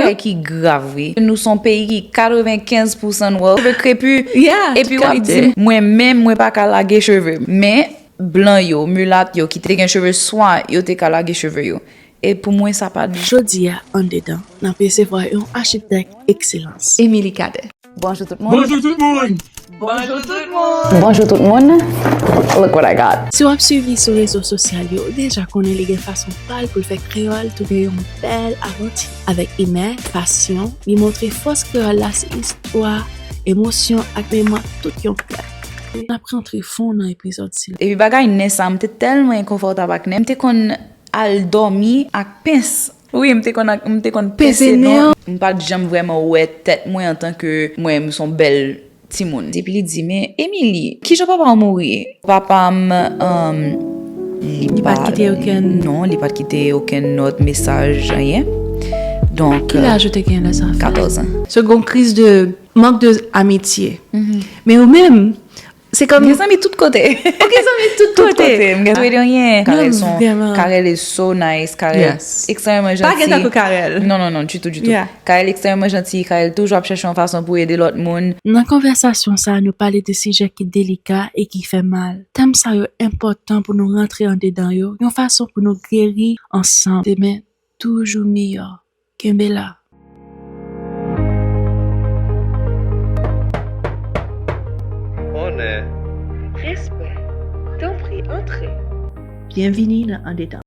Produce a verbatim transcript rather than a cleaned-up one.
Bagay ki grav, wi. Nou se yon peyi ki katrevenkenz pousan nwa, cheve krepi. Yeah, Epi tout w ap kalite. Di, mwen menm, mwen pa ka lage cheve m. Men, blan yo, milat yo, ki te gen cheve swa, yo te ka lage cheve yo. E pou mwen, sa pa. Jodi a, andedan, n ap resevwa yon achitèk ekselans. Emily Cadet. Bonjou tout moun. Bonjou tout moun. Bonjou tout moun. Bonjou tout moun. Look what I got. Si w ap swiv li sou rezo sosyal yo, ou deja konnen li gen fason pa l pou l fè kreyòl tounen yon bèl avanti. Avèk imè, pasyon, li montre fòs kreyòl la se istwa, emosyon ak memwa tout yon pèp. N ap rantre fon nan epizòd sila. Epi bagay nen sa, m te tèlman enkonfòtab ak nen, m te konn al dòmi ak pens. Wi, m te konn ak- m te konn Pese pese nen nen. An. M pa t janm vrèman wè tèt mwen antanke mwen, m se yon bèl timoun. Epi li di, men Emily, kijan papa w mouri? Papa m, um, li Li pa t kite okenn- Non, li pa t kite okenn nòt, mesaj, anyen. Donk, Ki laj ou te gen lè sa fèt? Katòz an. Se gon kriz de mank de amitye. Men ou menm, se kòm M gen zanmi tout kote. Ou gen zanmi tout Tout kote. kote. M gen zanmi anyen. Karel Non, son, vrèman. Karel is so nice. Karel Yes. Ekstrèmman janti. Pa gen tankou Karel. Non, non, non, ditou, ditou. Yeah. Karel ekstrèmman janti. Karel toujou ap chèche yon fason pou ede lòt moun. Nan konvèsasyon sa a, nou pale de sijè ki delika e ki fè mal. Tèm sa yo enpòtan pou nou rantre andedan yo, yon fason pou nou geri ansanm. Demen toujou miyò. Kenbe la. Onè. Respè. Tanpri, antre. Byenvini nan Andedan.